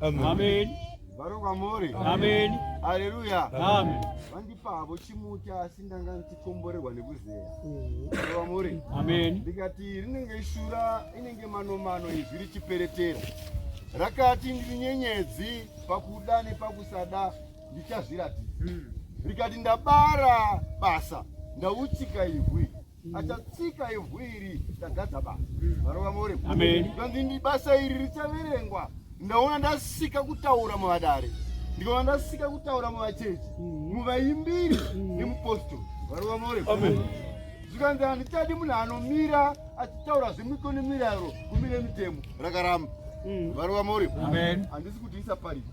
Amen. Vari kwamuri. Amen. Aleluya. Amen. Vandipavo chimuti asi ndanga ndichikomborerwa nekuzeya. Vari kwamuri. Amen. Ndikati rinenge shura inenge manomano izwi richiperetera. Rakati ndiri nyenyedzi pakuda nepakusada ndichazviratidza. Rikati ndabara basa ndautsika ivhu iri. Achatsika ivhu iri ndagadza basa. Vari kwamuri. Amen. Kanzi basa iri richaverengwa. Ndaona ndasika kutaura muvadare. Ndikaona ndasika kutaura muvachechi, muvaimbiri nemupostori. Vari kwamuri. Amen. Zvikanzi handichadi munhu anomira achitaura zvemiko nemirayiro kumire mitemo rakaramba. Vari kwamuri. Amen. Handisi kuti isaparika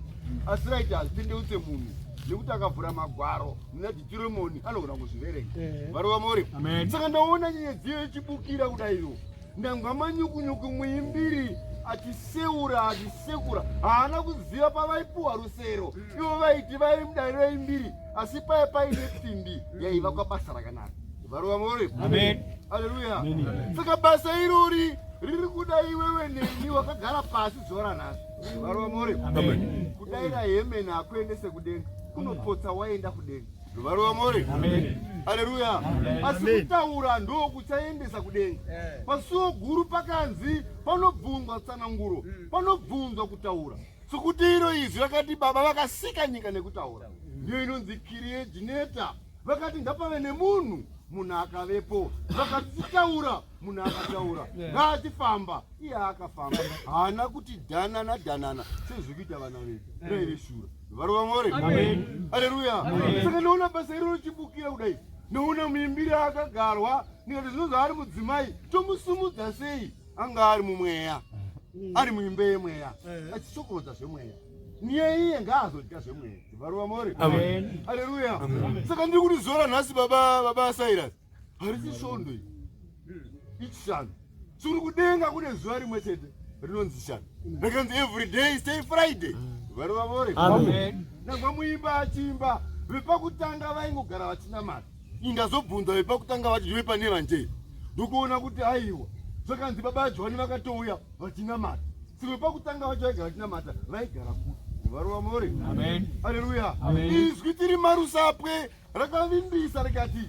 asi raiti hazvitendeutse munhu nekuti akavhura magwaro muna Deuteronomy anogona kuzviverenga. Vari kwamuri. Amen. Saka ndaona nyenyedzi ichibukira kudaiwo, ndangwa manyukunyuku muimbiri achiseura achisekura, haana kuziva pavaipuwa rusero. Ivo vaiti vaimudare veimbiri, asi paya paine pfimbi yaiva kwabasa rakanaka. Vari kwamuri. Amen. Aleluya. Amen. Saka basa irori riri kuda iwewe neni wakagara pasi zuva ranhasi. Vari kwamuri. Amen. Kudaira hemeni hakuendese kudenga, kunopotsa waenda kudenga. Vari kwamuri. Amen. Aleluya. Asi kutaura ndo kuchaendesa kudenga. Pasuo guru pakanzi panobvunzwa tsananguro, panobvunzwa kutaura. Sokuti iro izwi rakati baba vakasika nyika nekutaura, ndiyo inonzi creator. Vakati ngapave nemunhu, munhu akavepo. Vakati chitaura, munhu akataura. Ngaachifamba, iye akafamba. Haana kuti dhanana dhanana sezviri kuita vana vedu. Raive shura. Vari kwamuri. Amen. Aleluya. Saka ndaona basa iro richibukira kudai, ndaona muimbiri akagarwa, ndikati zvino zvaari mudzimai tomusumudza sei? Anga ari mumweya, ari muimbe yemweya, achisokorodza zvemweya. Niye iye ngaazodya zvemweya. Vari kwamuri. Amen. Aleluya. Saka ndiri kuti zuva ranhasi baba Cyrus harisi svondo iyi, ichishanu. Suri kudenga kune zuva rimwe chete rinonzi shanu, rakanzi every day say Friday. Vari kwamuri. Amen. Nangwa muimba achiimba, vepakutanga vaingogara vachinamata. Indazobvunza vepakutanga vacho ndive pane vanjei, ndokuona kuti aiwa, zvakanzi baba Johani vakatouya vachinamata. Saka vepakutanga vacho vaigara vachinamata vaigara kupi? Vari kwamuri. Amen. Aleluya. Amen. Izwi tiri marusapwe rakavimbisa rikati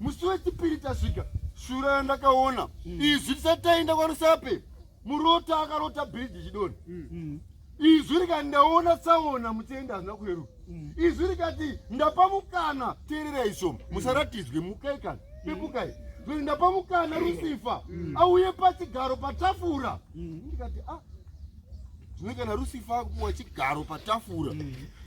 musi wechipiri tasvika shura yandakaona izwi tisati taenda kwaRusape, murota akarota bhiriji chidoni. Izwi rikati ndaona tsaona muchienda hazvina kureruka. Izwi rikati ndapa mukana, teererai shoma, musaratidzwe, mukai kana pepukai. Zvoti ndapa mukana Rusifa auye pachigaro patafura. Ndikati ah, zvino kana Rusifa akupuwa chigaro patafura,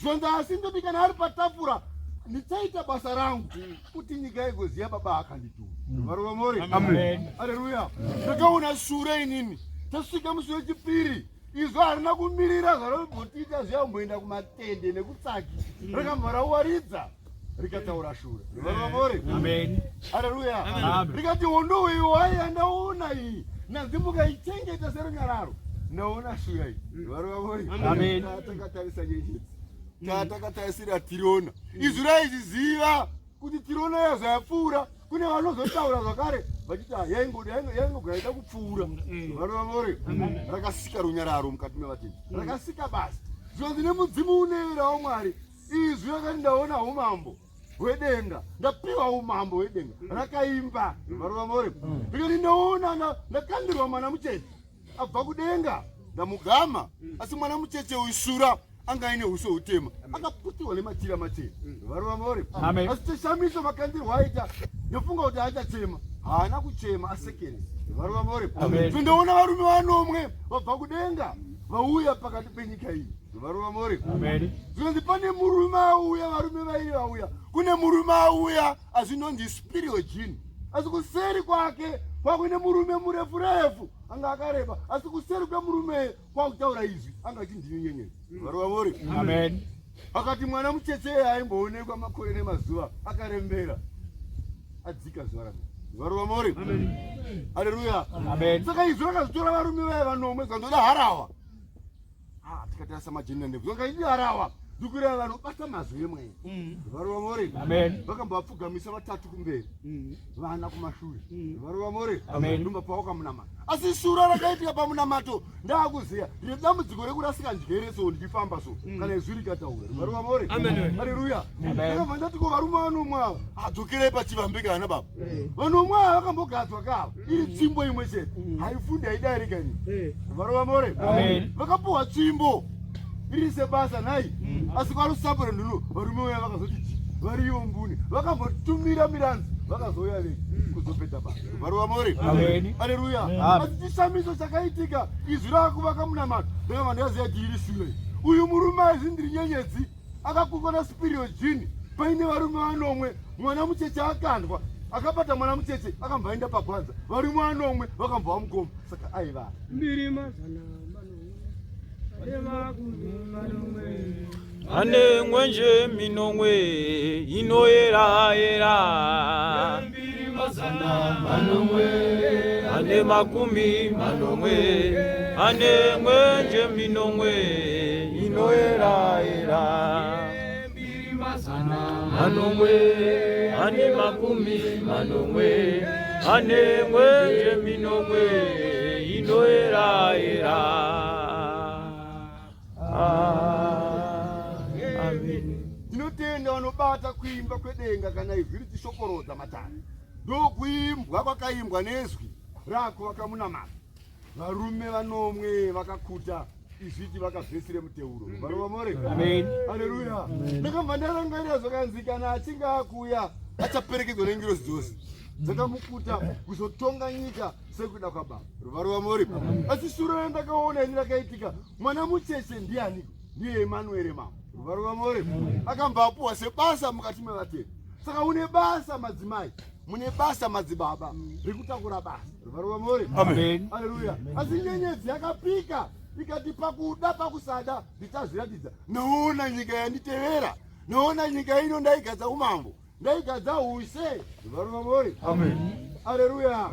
zvonzi asi ndoti kana ari patafura ndichaita basa rangu kuti nyika igoziva baba akandituma. Vari kwamuri. Amen. Aleluya. Ndakaona shure inini tasvika musi wechipiri, izvo harina kumirira zvanombotiita zviyamboenda kumatende nekutsaki, rakambva rawaridza rikataura shure. Vari kwamuri. Amen. Aleluya. Amen. Rikati hondo iyi waiya ndaona iyi nanzi mukaichengeta serunyararo, ndaona shura iyi. Vari kwamuri. Amen. Takatarisa nyenyedzi, takatarisira tirona, izwi raizviziva kuti tirona yazvayapfuura kune vanozotaura zvakare vachiti yaingogara ida kupfuura. Vari kwamuri. Rakasika runyararo mukati mevatendi, rakasika basa. Zvinonzi nemudzimu unoyerawo Mwari, izwi rakati ndaona umambo hwedenga, ndapiwa umambo hwedenga. Rakaimba. Vari kwamuri. Rikati ndaona ndakandirwa mwana mucheche abva kudenga, ndamugama, asi mwana mucheche uyu sura anga aine uso hutema, akaputirwa nemachira machena. Vari kwamuri. Amen. Asi chishamiso makandirwa aita, ndofunga kuti achachema, haana kuchema, asekeresa. Vari kwamuri. Amen. So ndaona varume vanomwe vabva kudenga vauya pakati penyika iyi. Vari kwamuri. Amen. Zvinonzi pane murume auya, varume vairi vauya, kune murume auya azvinonzi spiritual gene, asi kuseri kwake kwakuine murume murefu refu anga akareba, asi kuseri kwemurume kwakutaura izwi anga achindini nyenyedzi. Vari kwamuri. Amen. Akati mwana mucheche aimboonekwa makore nemazuva akarembera adzika zuva rano. Vari kwamuri. Aleluya. Amen. Saka izwi rakazvitora varume vaya vanomwe, zvandoda harawa. Ah, tikatarisa majenda ndebvu zvakaidi harawa. Ndikureva vanobata mazwi emweya. Varova more. Vakambovapfugamisa vatatu kumberi. Vana kumashure. Varova more. Ndomba pawakamunamata. Asi shura rakaitika pamunamato ndakuziya ndine dambudziko rekurasika njere so ndichifamba so kana izwi rikataura. Varova more. Haleluya. Ndakabva ndati ko varume vanomwe ava adzokerei pachivambi kana baba. Vanomwe ava vakambogadzwa kava iri tsvimbo imwe chete. Haifundi haidarika ni. Varova more. Vakapuwa tsvimbo iri sebasa nhai. Asi kwaRusapo renhunu varume vaya vakazoti ji variyo mbune vakambotumira miranzi vakazouya vega kuzopedza basa. Varova more. Haleluya. Asi chishamiso chakaitika izwi rakuvaka munamato ndakabva ndaziva kuti iri shure. Uyu murume aizi ndiri nyenyedzi akakundwa naSuperior Jean paine varume vanomwe mwana mucheche akandwa akabata mwana mucheche akambva aenda pagwanza varume vanomwe vakambva vamukoma saka aiva mbiri mazana manomwe ane makumi manomwe Ane mwenje minomwe inoyera yera. Mbiri mazana manomwe Ane makumi manomwe. Ane mwenje minomwe inoyera yera. Mbiri mazana Manomwe ane makumi manomwe. Ane mwenje minomwe inoyera yera. Amen. Ndinotenda vanobata kuimba kwedenga kana izwi richishokorodza matare. Ndokuimbwa kwakaimbwa nezwi rako vakamunamata. Varume vanomwe vakakuta izviti vakavhesi remuteuro. Varova more. Amen. Haleluya. Ndakabva ndarangarira zvakanzi kana achinge akuuya achaperekedzwa nengirozi dzose dzakamukuta kuzotonga nyika sekuda kwababa. Varova more. Asi shure randakaona ini rakaitika mwana mucheche ndiani? Ndiye Emanuere mama. Varova more. Akambva apuwa sebasa mukati mevateri. Saka une basa madzimai, mune basa madzibaba rekutakura basa. Varova more. Amen. Haleluya. Asi nyenyedzi yakapika ikati pakuda pakusada ndichazviratidza. Noona nyika yanditevera. Noona nyika ino ndaigadza umambo. Ndaigadza ushe. Varova more. Amen. Haleluya.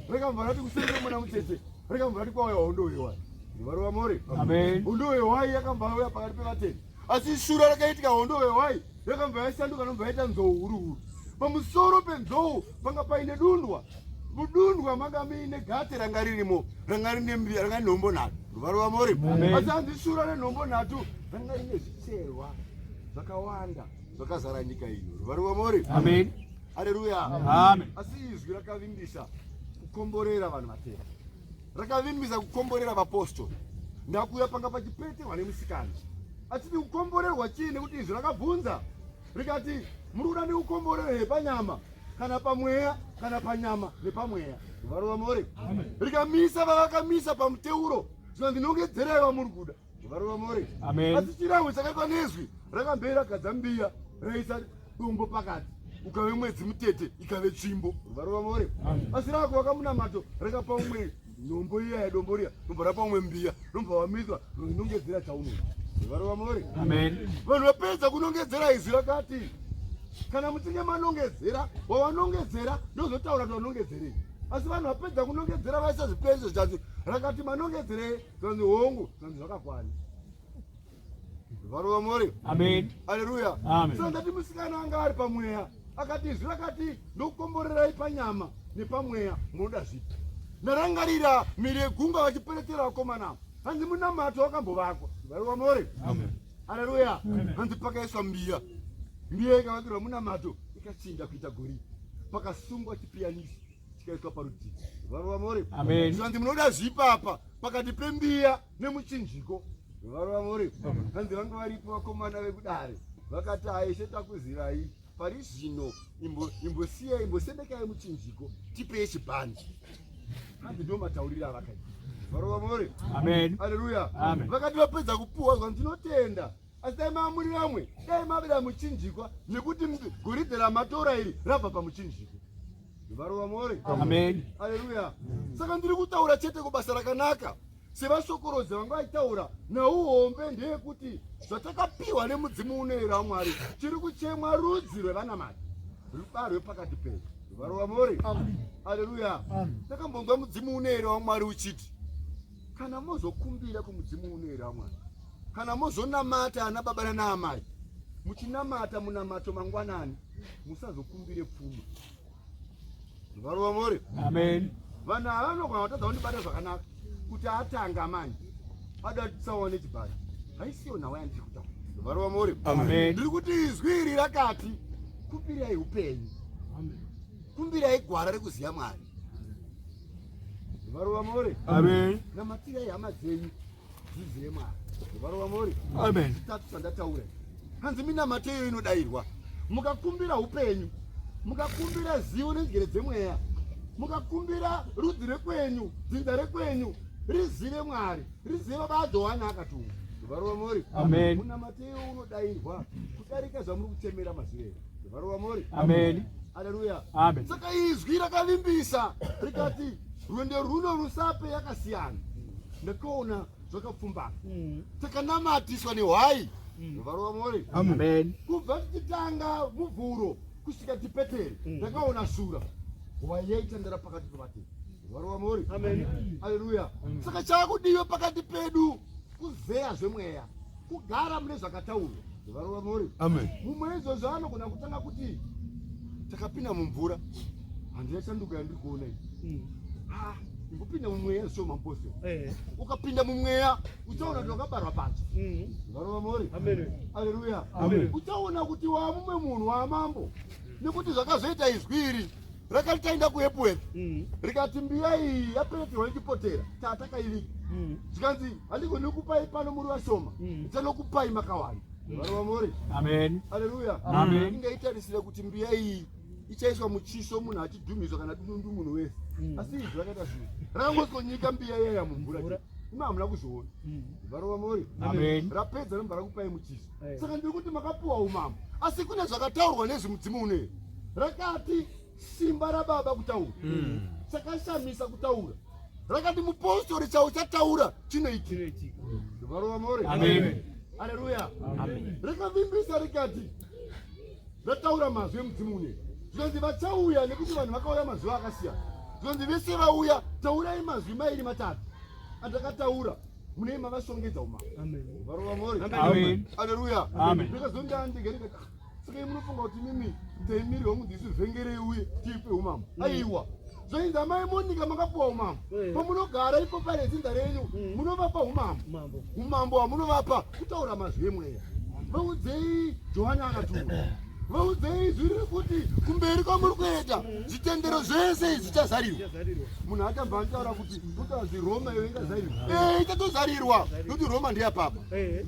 Rekambva rati kusenge mwana mucheche. Rekambva rati kwauya hondo yewai. Varova more. Amen. Hondo yewai yakambva yauya pakati pevatendi. Asi shura rakaitika hondo yewai yakambva yashanduka nobva yaita nzou huru huru. Pamusoro penzou panga paine dundwa. Mudundwa manga muine gate ranga ririmo ranga rine mbiya ranga rine nhombo nhatu. Varova more. Amen. Asi hanzi shura renhombo nhatu ranga rine zvicherwa zvakawanda zvakazara nyika ino. Varova more. Amen. Haleluya. Amen. Asi izwi rakavimbisa kukomborera vanhu vatema. Rakavimbisa kukomborera vapostori. Ndakuya panga pachipeterwa nemusikana. Achiti kukomborerwa chii nekuti izwi rakabvunza rikati muri kuda ndikukomborere here panyama kana pamweya kana panyama nepamweya. Varova more. Rikamisa vavakamisa pamuteuro zvinonzi nongedzerai vamuri kuda. Varova more. Amen. Asi chirahwe chakaitwa nezwi rakamberi ragadza mbiya raisa dombo pakati ukave mwedzi mutete ikave tsvimbo. Varova more. Asi rakuvaka munamato rakapa umwe nhombo iya yedombo riya nobva rapa umwe mbiya nobva wamiswa nongedzera chaunoda. Varova more. Amen. Vanhu vapedza kunongedzera izwi rakati kana muchinge manongedzera wawanongedzera ndozotaura kuti wanongedzerei. Asi vanhu vapedza kunongedzera vaisa zvipeso zvikanzi rakati manongedzerei zvanzi hongu zvanzi zvakakwana. Varova more. Amen. Haleluya. Amen. Saka ndati musikana anga ari pamweya akati izwi rakati ndokukomborerai panyama nepamweya munoda zvipi. Ndarangarira mhiri yegungwa vachiperetera vakomana ava. Hanzi munamato wakambovakwa. Varova more. Amen. Haleluya. Hanzi pakaiswa mbiya. Mbiya ikavakirwa munamato ikachinja kuita goridhe. Pakasungwa chipiyaniso chikaiswa parutivi. Varova more. Amen. Hanzi munoda zvipi apa pakati pembiya nemuchinjiko. Varova more. Hanzi vanga varipo vakomana vekudare vakati aishe takuzivai pari zvino imbosiyai imbosendekai muchinjiko tipei chibhandi. Hanzi ndo matauriro avakaita. Varova more. Amen. Haleluya. Amen. Vakati vapedza kupuwa zvanzi ndinotenda. Asi dai mamuri vamwe dai mabira muchinjikwa nekuti goridhe ramatora iri rabva pamuchinjiko. Varova more. Amen. Haleluya. Saka ndiri kutaura chete kubasa rakanaka. Sevasokorodzi vanga vaitaura nhau hombe ndeyekuti zvatakapiwa nemudzimu unoera waMwari chiri kuchemwa rudzi rwevanamati rubarwe pakati pedu. Varova more. Haleluya. Takambonzwa mudzimu unoera waMwari uchiti kana mozokumbira kumudzimu unoera waMwari Kana mozonamata ana baba nana amai, muchinamata munamato mangwanani, musazokumbire pfuma. Varova muri. Amen. Vanhu ava vanogona kutadza kundibata zvakanaka kuti atanga manje ada tisawane chibhari. Haisiyo nhau yandiri kutaura. Varova muri. Amen. Ndiri kuti izwi iri rakati kumbirai upenyu. Amen. Kumbirai gwara rekuziva Mwari. Varova muri. Amen. Namatirai hama dzenyu dzizive Mwari. Varova muri. Amen. Zvitatu zvandataura. Hanzi minamato iyoyo inodairwa. Mukakumbira upenyu, mukakumbira zivo nenjere dzemweya, mukakumbira rudzi rekwenyu, dzinza rekwenyu rizive Mwari, rizive Baba Johani akatumwa. Varova muri. Amen. Munamato iyoyo unodairwa kudarika zvamuri kuchemera mazuva eno. Varova muri. Amen. Haleluya. Amen. Saka izwi rakavimbisa rikati rwendo runo rusape yakasiyana. Ndakaona zvakapfumbana. Takanamatiswa nehwai. Varova muri. Amen. Kubva tichitanga muvhuro kusvika tipetere ndakaona shura hwai yaitandara pakati pevatema. Varova muri. Amen. Haleluya. Saka chakudiwa pakati pedu kuzeya zvemweya, kugara mune zvakataurwa. Varova muri. Amen. Mumwe izvozvo anogona kutanga kuti takapinda mumvura handina shanduko yandiri kuona iyi. Ah, imbopinda mumweya zvishoma mupostori. Ukapinda mumweya uchaona kuti wakabarwa patsva. Varova muri. Amen. Haleluya. Amen. Uchaona kuti waamumwe munhu waamambo nekuti zvakazoita izwi iri rakati taenda kuEpworth rikati mbiya iyi yapereterwa nechipotera tatakaiviga zvikanzi handigoni kupai pano muri vashoma ndichanokupai makawanda. Varova muri. Amen. Haleluya. Amen. Ingaitarisira kuti mbiya iyi ichaiswa muchiso munhu achidhumiswa kana dunundu munhu wese. Asi izvi rakaita zvinhu. Rakangosonyika mbiya iya mumvura. Imi hamuna kuzviona. Varova muri. Amen. Rapedza robva rakupai muchiso. Eh. Saka ndiri kuti makapuwa umambo. Asi kune zvakataurwa nezvemudzimu uneyi. Rakati simba rababa kutaura. Chakashamisa kutaura. Rakati mupostori chauchataura chinoitika. Varova muri. Amen. Haleluya. Amen. Rakavimbisa rikati rataura mazwi emudzimu uneyi. Zvinonzi vachauya nekuti vanhu vakauya mazuva akasiyana. Zvinonzi vese vauya taurai mazwi mairi matatu andakataura mune mavashongedza umambo. Amen. Varova muri. Amen. Haleluya. Amen. Ndakazonda ndikati "Ah, saka imi munofunga kuti mimi taimirwa kunzi isu vhengerei uye tiipe umambo. Aiwa. Zvainzi amai Monica makapuwa umambo. Pamunogara ipo pane dzinza renyu munovapa umambo. Mambo. Umambo hwamunovapa kutaura mazwi emweya. Vaudzei Johani akatumwa. Vaudzei izwi riri kuti kumberi kwamuri kuenda zvitendero zvese izvi zvichazarirwa. Munhu atambva anotaura kuti kutazi Roma iyo ingazarirwa. Eh, ichatozarirwa nokuti Roma ndeyapapa.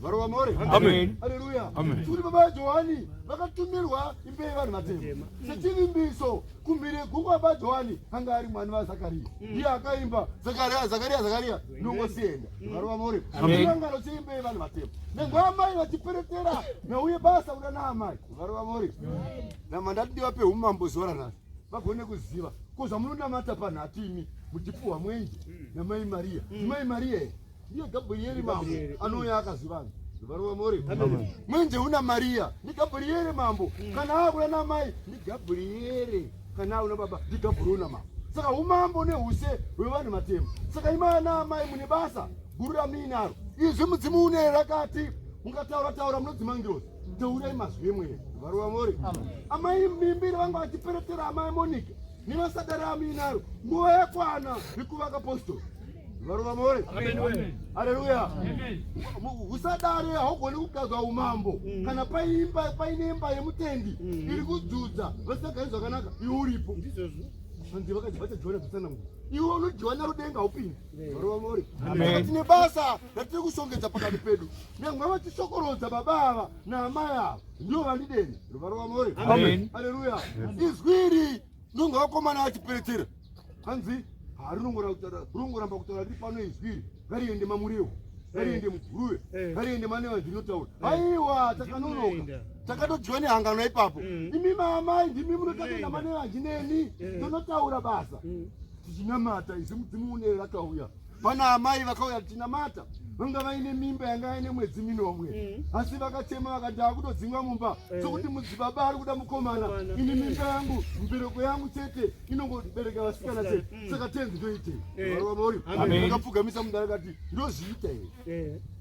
Varova more. Amen. Haleluya. Amen. Kuti baba Johani vakatumirwa imbe yevanhu vatema. Sechivimbiso kumhiri gungwa baba Johani anga ari mwana waZakaria. Ndiye akaimba Zakaria Zakaria Zakaria nongosienda. Varova more. Amen. Chirangano cheimbe yevanhu vatema. Nengwe amai vachiperetera nauye basa kuda naamai. Varova more. Nama ndati ndivape umambo zuva ranhasi. Vagone kuziva. Ko zvamunonamata panhatu imi muchipuhwa mwenje namai Maria. Mai Maria here? Ndiye Gabrieri mambo anouya akazivana. Varova more. Mwenje una Maria ndi Gabrieri mambo. Kana akuna namai ndi Gabrieri. Kana una baba ndi Gabriona mambo. Saka umambo nehushe hwevanhu vatema. Saka imai naamai mune basa guru ramuinaro. Izvi mudzimu une rakati mungataura taura munodzima ngirozi. Taurai mazwi emweya. Varova more. Amai mimbiri vanga vachiperetera amai Monica nevasadara amuinaro. Nguva yakwana yekuvaka postori. Varova more. Haleluya. Usadare haugoni kugadzwa umambo kana paimba paine imba yemutendi iri kudzudza vasingagari zvakanaka iwe uripo. Hanzi vakati vachajiwana dzitsanangura. Iwe unojiwana rudenga haupindi. Varova more. Amen. Saka tine basa ratiri kushongedza pakati pedu. Nyangwe vachishokorodza baba ava naamai ava ndivo vandideni. Varova more. Amen. Haleluya. Izwi iri ndonga vakomana vachiperetera. Hanzi rinongoramba kutaura riri pano izwi iri ngariende mamurewo ngariende muguruve ngariende maneva ndinotaura. Aiwa takanonoka. Takatojiwa nehangano ipapo. Imi maamai ndimi munotatoenda maneva ndineni tonotaura basa. Tichinamata izvi mudzimu une rakauya. Pana amai vakauya tichinamata vanga vaine mimba yanga yaine mwedzi minomwe asi vakachema vakati akutodzingwa mumba sokuti mudzibaba ari kuda mukomana ini mimba yangu mbereko yangu chete inongobereka vasikana chete saka tenzi ndoitei. Varova mori Amen. vakapfugamisa mudare akati ndozviita here.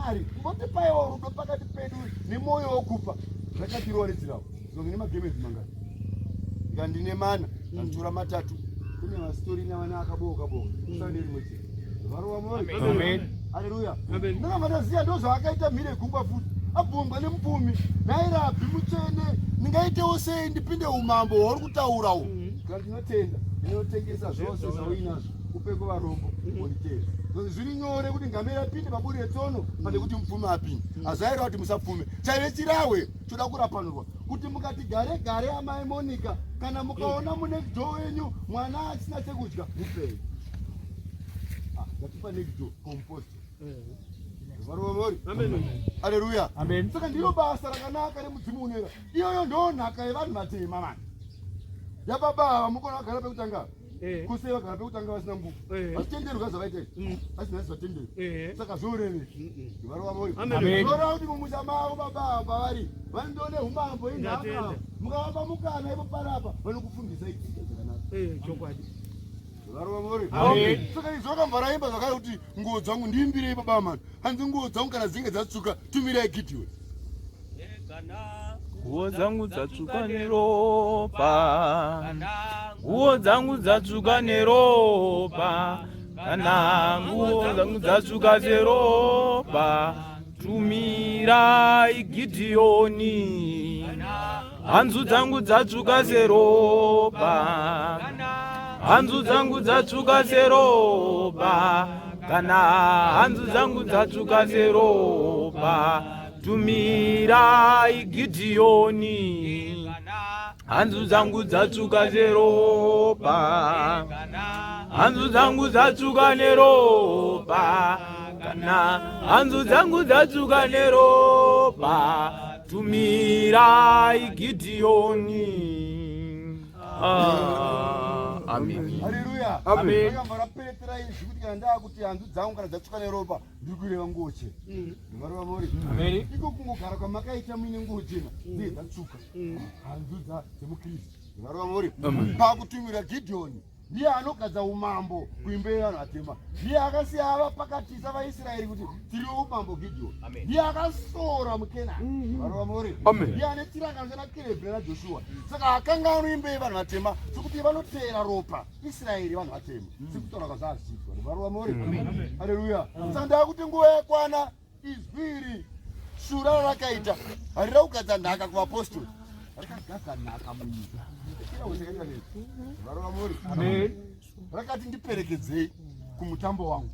Mwari, mbotipaiwo rudo pakati pedu nemwoyo wokupa. Zvakatirova nechirawo. Zvinonzi nemagemenzi mangani? Ndikandine mana, anditora matatu. Kune vasitori navana akaboka boka. Kusane rimwe chete. Varova mori. Amen. Haleluya. Amen. Ndakabva ndaziva ndozvaakaita mhiri yegungwa futi. Abvunzwa nemupfumi, nhai rabhi mutsvene, ndingaitewo sei ndipinde umambo hwauri kutaura uhu? Kana ndinotenda, ndinotengesa zvose zvauinazvo upe kuvarombo unditevere. Zvonzi zviri nyore kuti ngamera ipinde paburi retsono pane kuti mupfumi apinde. Hazvaireva kuti musapfume. Chaive chirahwe choda kurapanurwa kuti mukati gare gare amai Monica kana mukaona munext door wenyu mwana asina chekudya mupei. Ah, ndatipa next door compost. Aleluya. Saka ndiro basa rakanaka remudzimu unoera. Iyoyo ndo nhaka yevanhu vatema mani. Yababa ava mukona vagara pekutanga. Eh. Kose vagara pekutanga vasina nguva. Eh. Vachitenderwa zvavaita izvi. Asi nhasi vatenderwa. Eh. Saka zvorevei? Varova vori. Amen. Zvoreva kuti mumusha mavo baba ava pavari vanondone umambo inhaka. Ndatenda. Mukavapa mukana ipo panapa vanokufundisai tsika dzakanaka. Eh, chokwadi. Varova vori. Amen. Saka izvo vakabva raimba zvakare kuti nguo dzangu ndiimbirei baba mani. Hanzi nguo dzangu kana dzinge dzatsvuka tumirai Gideon. Nguo dzangu dzatsvuka neropa, nguo dzangu dzatsvuka neropa, kana nguo dzangu dzatsvuka seropa, tumirai Gidhiyoni. Hanzu dzangu dzatsvuka seropa, hanzu dzangu dzatsvuka seropa, kana hanzu dzangu dzatsvuka seropa, tumirai Gidhiyoni. Hanzu dzangu dzatsvuka seropa, hanzu dzangu dzatsvuka neropa, kana hanzu dzangu dzatsvuka neropa, tumirai Gidhiyoni. Ah, amen. Haleluya. Amen. Vakabva raperetera izvi kuti kana ndakuti hanzu dzangu kana dzatsvuka neropa ndiri kureva nguo chena. Varova vori. Amen. Iko kungogara kwamakaita muine nguo chena ndiye dzatsvuka. Hanzu dza dzemuKristu. Varova vori. Pakutumira Gideon ndiye anogadza umambo kuimba yevanhu vatema. Ndiye akasiya avapakatisa vaIsraeri kuti tiri umambo Gideon. Ndiye akasora muKenani. Varova vori. Ndiye ane chirangano chana Caleb naJoshua. Saka akanganwa imba yevanhu vatema sokuti vanoteera ropa Israeri vanhu vatema. Sekutaura kwazvaazvichiitwa. Varova vori. Haleluya. Saka ndakuti nguva yakwana izwi iri shura rarakaita harina kugadza nhaka kuvapostori. Rakagadza nhaka munyika. Chirahwe chakaita nei? Varova vori. Amen. Rakati ndiperekedzei kumutambo wangu.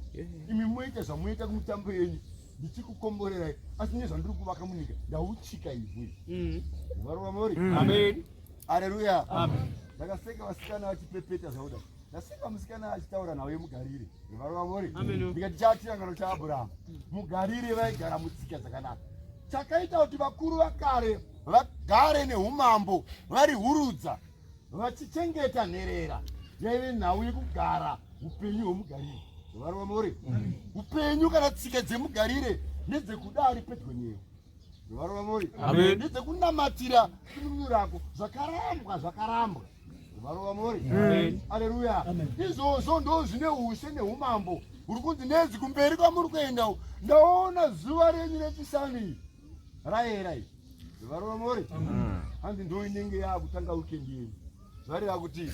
Imi moita zvamunoita kumutambo yenyu ndichikukomborerai asi nezvandiri kuvaka munyika ndauchika ivhu iri. Varova vori. Amen. Haleluya. Amen. Ndakaseka vasikana vachipepeta zvauda. Ndaseka musikana achitaura nhau yemugarire. Varova vori. Amen. Ndikati chachirangano chaAbraham. Mugarire vaigara mutsika dzakanaka. Chakaita kuti vakuru vakare vagare neumambo vari hurudza vachichengeta nherera yaive nhau yekugara upenyu hwemugarire. Varova vori. Upenyu kana tsika dzemugarire ndedzekuda ari pedyo newe. Varova vori. Amen. Ndedzekunamatira dununu rako zvakarambwa zvakarambwa. Varova vori. Amen. Haleluya. Izvozvo ndo zvine ushe neumambo huri kunzi nezi kumberi kwamuri kuenda uku. Ndaona zuva renyu rechishanu iri raera iri. Varova vori. Hanzi ndo inenge yakutanga weekend yenyu. Zvareva kuti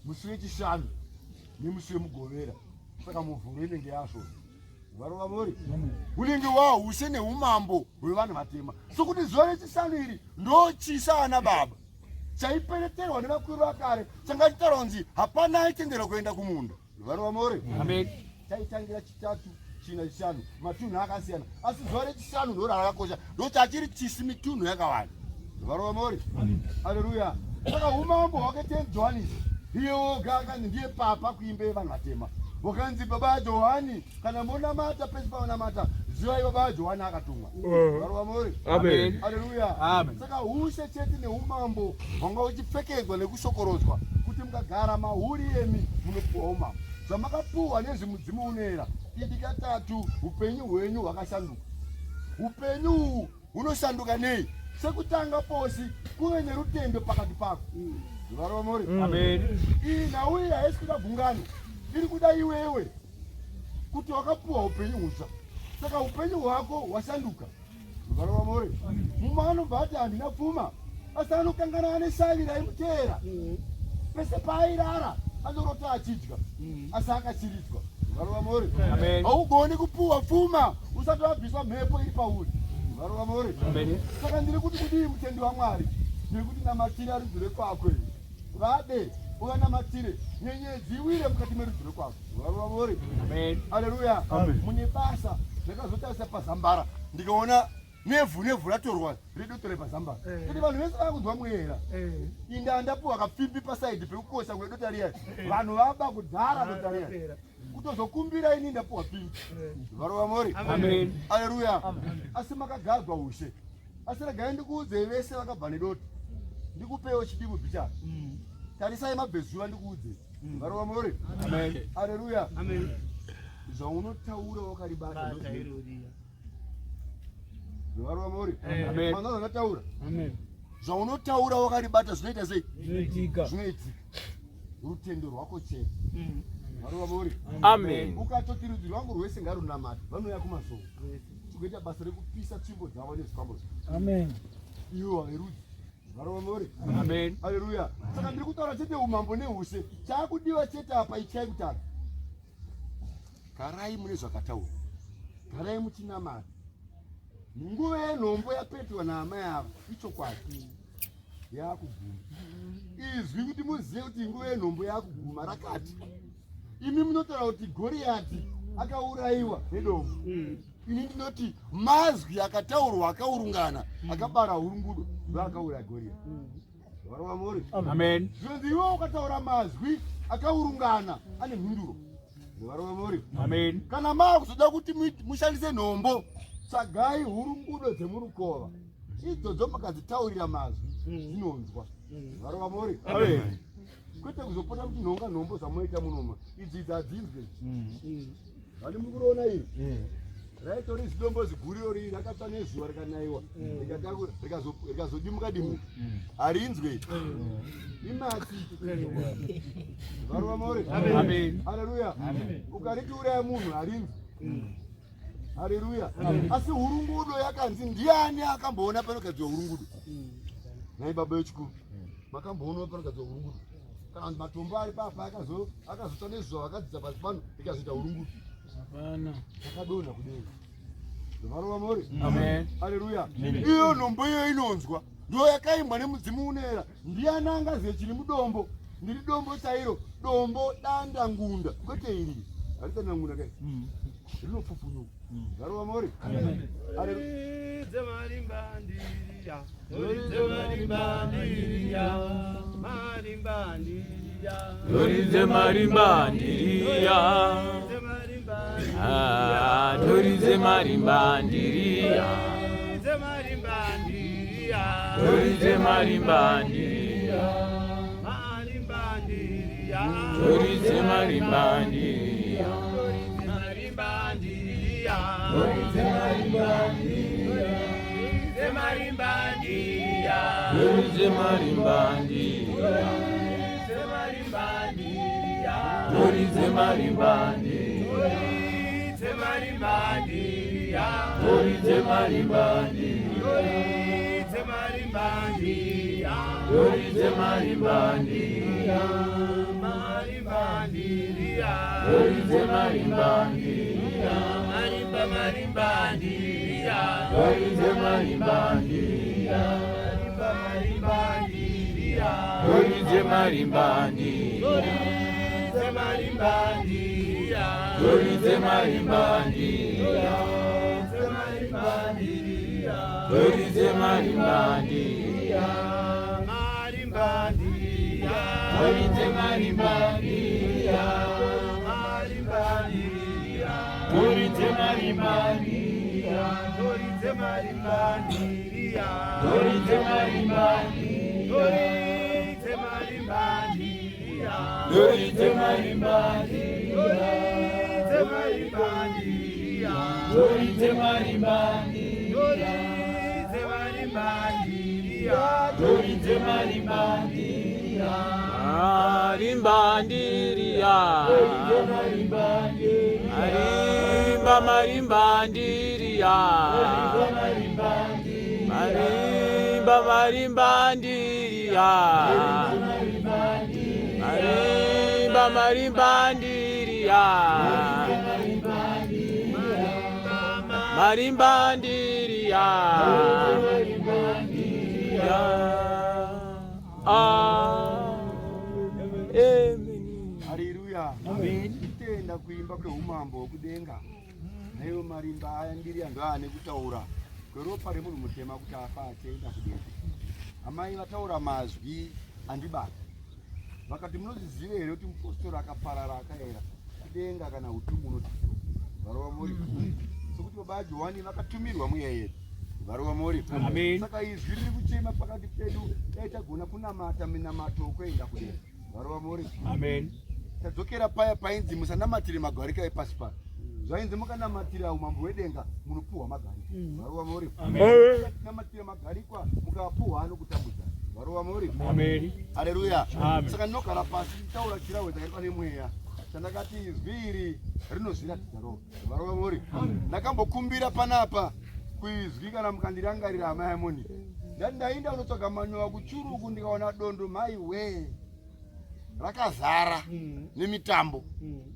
musi wechishanu nemusi wemugovera saka muvhuro inenge yasvo. Varova vori. Unenge wahushe neumambo hwevanhu vatema. Sokuti zuva rechishanu iri ndochisa ana baba. Chaipereterwa nevakuru vakare changa chitaura kunzi hapana aitenderwa kuenda kumunda. Varova vori. Amen. Chaitangira chitatu china chishanu matunhu akasiyana asi zuva rechishanu ndo rakakosha ndochachiri chisi mitunhu yakawanda. Varova vori. Haleluya. Saka umambo hwake Tenzi Johanisi iye woga akanzi ndiye papa kuimba yevanhu vatema. Wakanzi baba Johani kana monamata pese pavanamata zivai baba Johani akatumwa. Varova vori. Amen. Haleluya. Amen. Saka hushe chete neumambo hwanga huchipfekedzwa nekushokorodzwa kuti mukagara mahuri emi munopuwa umambo. Zvamakapuwa nezvimudzimu unoera idi katatu upenyu hwenyu hwakashanduka. Upenyu uhu hunoshanduka nei? Sekutanga posi kuve nerutendo pakati pako. Varova mori. Amen. Iyi nhau iyi haisi kuda gungano. Iri kuda iwewe kuti wakapuwa upenyu hutsva. Saka upenyu hwako hwashanduka. Rugare rwaMwari. Mumwe anobva ati handina pfuma, asi anokangana ane shavi raimuteera. Pese paairara anorota achidya, asi akachiridzwa. Rugare rwaMwari. Haugoni kupuwa pfuma usati wabviswa mhepo iri pauri. Rugare rwaMwari. Saka ndiri kuti kudii mutendi waMwari? Ndiri kuti namatira rudzi rwekwako iri. Vade uvanamatire nyenyedzi iwire mukati merudzi rwekwako. Rugare rwaMwari. Aleluya. Mune basa. Ndakazotarisa pazambara ndikaona nevhu nevhu ratorwa redoto repazambara. Kuti vanhu vese vakunzwa mwera. Inda ndapuwa kapfimbi pasaidi pekukosha kwedota riya. Vanhu vaba kudhara dota riya. Kutozokumbira ini ndapuwa pfimbi. Rugare rwaMwari. Amen. Aleluya. Asi makagadzwa ushe. Asi regai ndikuudzei vese vakabva nedota. Ndikupewo chidimu bhichana. Tarisai mabvezuva ndikuudzei. Rugare rwaMwari. Amen. Aleluya. Amen. Zvaunotaura wakaribata Bata ndozvinoita. iroriya. Rugare rwaMwari. Amen. Manzwa zvandataura. Amen. Zvaunotaura wakaribata zvinoita sei? Zvinoitika. Zvinoitika. Rutendo rwako chete. Rugare rwaMwari. Amen. Ukatoti rudzi rwangu rwese ngarunamate, vanouya kumasowe. Kuita basa rekupisa tsvimbo dzavo nezvikwambo zvavo. Amen. Iwo verudzi. Rugare rwaMwari. Amen. Haleluya. Saka ndiri kutaura chete umambo neushe. Chaakudiwa chete apa ityai kutanga. Garai mune zvakataurwa. Garai muchinamata. Nguva yenhombo yapetwa naamai ava ichokwadi. Yakuguma. Izwi kuti muzive kuti nguva yenhombo yakuguma rakati. Imi munotaura kuti Goriati akaurayiwa nedombo. Ini ndinoti mazwi akataurwa akaurungana akabara hurungudo ndoakauraya Goriati. Varova muri. Amen. Zvinonzi iwe ukataura mazwi akaurungana ane mhinduro. Varova muri. Amen. Kana maakuzoda kuti mushandise nhombo, tsvagai hurungudo dzemurukova. Idzodzo makadzitaurira mazwi dzinonzwa. Varova muri. Amen. Kwete kuzopota muchinhonga nhombo zvamunoita munoma. Idzi idzi hadzinzwe. Vani mukuroona iri. Raitori zidombo ziguriro riri rakatsva nezuva rikanaiwa rikazodimuka dimuka. Harinzwe. Imatsi. Varova muri. Amen. Haleluya. Ukariti uraya munhu harinzwi. Haleluya. Asi hurungudo yakanzi ndiani akamboona panogadzirwa hurungudo? Nhai baba vechikuru. Makamboona panogadzirwa hurungudo? Kana kuti matombo ari papa akazotsva nezuva vakadzidza pasi pano ikazoita hurungudo. Hapana. Yakadonha kudenga. Varova muri. Amen. Haleluya. Iyo nhombo iyo inonzwa. Ndo yakaimbwa nemudzimu unoera. Ndiani angazive chiri mudombo? Ndiri dombo chairo. Dombo danda ngunda. Kwete iri. Harita ngunda kai. Rinopfupfunyuka. Varova muri. Haleluya. Toridze marimba ndiriya. Toridze marimba ndiriya. Marimba ndiriya. Toridze marimba ndiriya. Toridze marimba Ah, toridze marimba ndiriya. Toridze marimba ndiriya. Toridze marimba ndiriya. Marimba ndiriya. Toridze marimba ndiriya. Toridze marimba ndiriya. Toridze marimba ndiriya. Toridze marimba ndiriya. Toridze marimba ndiriya. Toridze marimba ndiriya. Toridze marimba ndiriya. Toridze marimba ndiriya. Toridze marimba ndiriya. Toridze marimba ndiriya. Toridze marimba ndiriya. Marimba ndiriya. Toridze marimba ndiriya. Marimba marimba ndiriya. Toridze marimba ndiriya. Marimba marimba ndiriya. Toridze marimba ndiriya. Toridze marimba ndiriya. Toridze marimba ndiriya. Toridze marimba ndiriya. Toridze marimba ndiriya. Marimba ndiriya. Toridze marimba ndiriya. Marimba ndiriya. Toridze marimba ndiriya. Toridze marimba ndiriya. Toridze marimba ndiriya. Toridze marimba ndiriya. Toridze marimba ndiriya. Toridze marimba ndiriya. Toridze marimba ndiriya. Toridze marimba ndiriya. Toridze marimba ndiriya. Marimba ndiriya. Marimba Marimba marimba ndiriya. Marimba marimba ndiriya. Marimba marimba ndiriya. Marimba ndiriya. Amen. Haleluya. Tenda kuimba kweumambo hwekudenga. Naiwo marimba aya ndiri anhu ane kutaura kweropa remunhu mutema kuti afa achienda kudenga. Amai vataura mazwi andibata. Vakati munozviziva here kuti mupostori akaparara akaera kudenga kana utumu unoti varova muri sokuti baba Johani vakatumirwa mweya yedu varova muri. Saka izwi riri kuchema pakati pedu dai tagona kunamata minamato wokuenda kudenga varova muri. Amen. Tadzokera paya painzi musanamatire magarika epasi pano. Zvainzi mukanamatira umambo hwedenga munopuhwa magarika. Varova muri. Namatira magarikwa mukapuhwa anokutambudza. Varova muri. Amen. Haleluya. Amen. Saka ndinogara pasi nditaura chirahwe chakaitwa nemweya chandakati izwi iri rinozviratidza roga. Varova muri. Ndakambokumbira panapa kuizwi kana mukandirangarira amai amoni. Ndati ndaenda kunotsvaga manyowa kuchuruku ndikaona dondo mai wee rakazara nemitambo.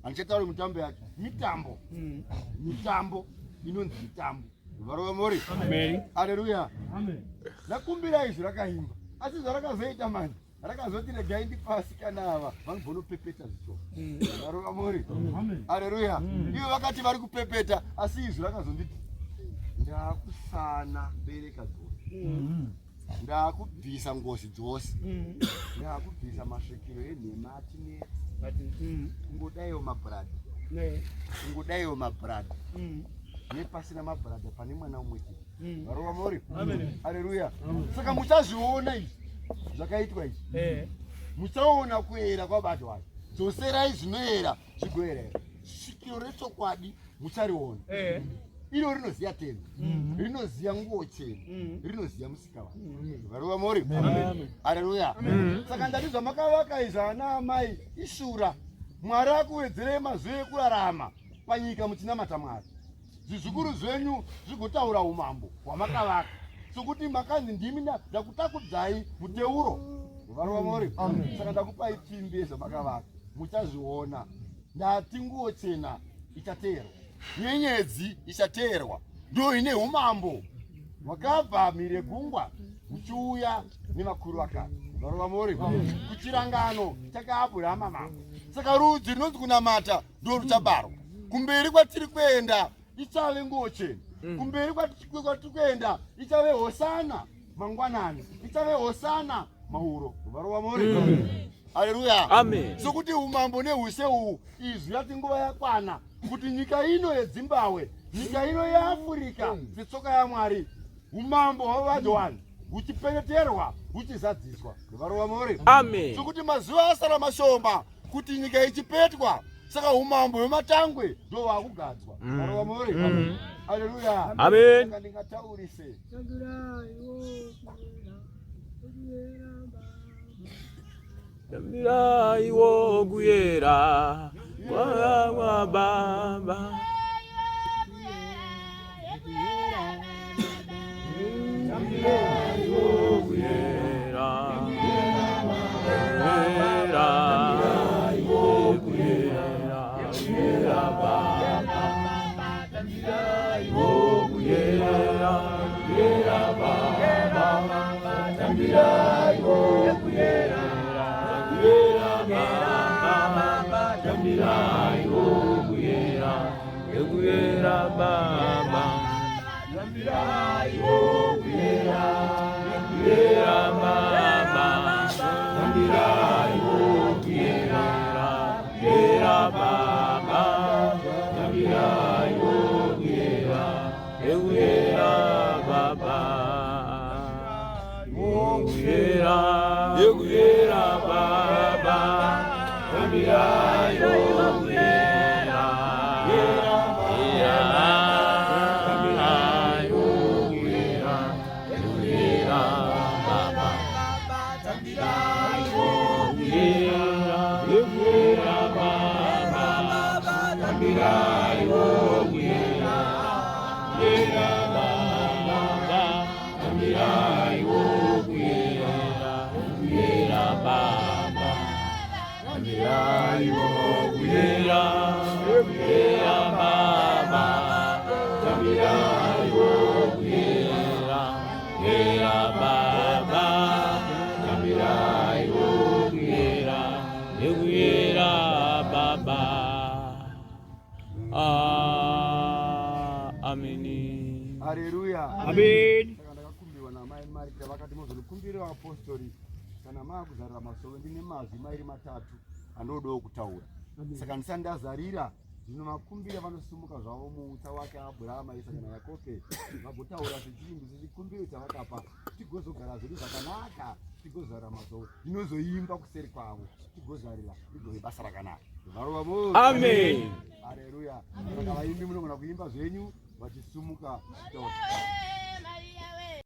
Handichatauri mitambo yacho. Mitambo. Mitambo inonzi mitambo. Varova muri. Amen. Haleluya. Ndakumbira izwi rakaimba. Asi zvarakazoita manje rakazoti regai ndipasi kana ava vanobvonopepeta zvicho. Varova muri. Haleluya. Ivo vakati vari kupepeta asi izwi rakazonditi ndakusana bereka dzose. Ndakubvisa ngozi dzose. Ndakubvisa masvikiro enhema atinetsa. Kungodaiwo mabhuradha. Kungodaiwo mabhuradha. Nepasina mabhuradha pane mwana umwe chete. Varova muri. Haleluya. Saka muchazviona izvi zvakaitwa izvi. Muchaona kuera kwabatwa. Dzoserai zvinoera zvigoera. Svikiro rechokwadi muchariona. Iro rinoziya tendo, rinoziya nguo chena, rinoziya musika vanhu. Varova muri. Haleluya. Saka ndati zvamakavaka izvi ana amai ishura. Mwari akuwedzerei mazuva ekurarama panyika muchinamata Mwari. Zvizukuru zvenyu zvigotaura umambo hwamakavaka. Sokuti makanzi ndimi ndakutakudzai muteuro. Varova muri. Saka ndakupai pfimbi yezvamakavaka. Muchazviona. Ndati nguo chena ichateerwa. Nyenyedzi ichateerwa. Ndo ine umambo hwakabva mhiri yegungwa huchiuya nevakuru vakare. Varova muri. Kuchirangano chakaAbhurahama mambo. Saka rudzi runonzi kunamata ndo ruchabarwa. Kumberi kwatiri kuenda ichave nguo chena. Kumberi kwatiri kuenda ichave hosana mangwanani, ichave hosana mauro. Varova muri. Haleluya. Amen. Sokuti umambo nehushe uhu izwi yati nguva yakwana kuti nyika ino yeZimbabwe, nyika ino yeAfrica setsoka yaMwari, umambo hwavaJohani huchipeneterwa huchizadziswa. Varova muri. Amen. Sokuti mazuva asara mashoma kuti nyika ichipetwa, saka umambo hwematangwe ndo hwakugadzwa. Varova muri. Haleluya. Amen. Saka ndingataurise. Tambiraiwo kuyera kwa baba. Tambiraiwo kuyera. Kuyera. Kuyera. Kuyera baba. Tambiraiwo kuyera. Kuyera baba. Tambiraiwo kuyera. Kuyera baba. Tambiraiwo kuyera. Kuyera baba. Tambiraiwo kuyera. Kuyera baba. Tambiraiwo kuyera. Kuyera baba. Tambiraiwo kuyera. Kuyera baba. Kuyera. Kuyera baba. Tambiraiwo kuyera. Kuyera. Tambiraiwo kuyera. Kuyera baba. Tambiraiwo kuyera. Kuyera baba. Tambiraiwo kuyera. Yekuyera baba, tambirai yekuyera, yekuyera baba. Ah, ameni. Haleluya. Amen. Saka ndakakumbirwa namai Marita vakati mozondikumbirira vapostori kana maakuzarira masowe ndine mazwi mairi matatu andodawo kutaura. Saka ndisati ndazarira ndinovakumbira vanosimuka zvavo muutsa wake Abrahama, Isaka naYakobe vagotaura sechivimbiso chikumbiro chavakapa tigozogara zvedu zvakanaka tigozarira masowe ndinozoimba kuseri kwavo tigozarira rigove basa rakanaka. Varova vose. Amen. Haleluya. Saka vaimbi munogona kuimba zvenyu vachisumuka.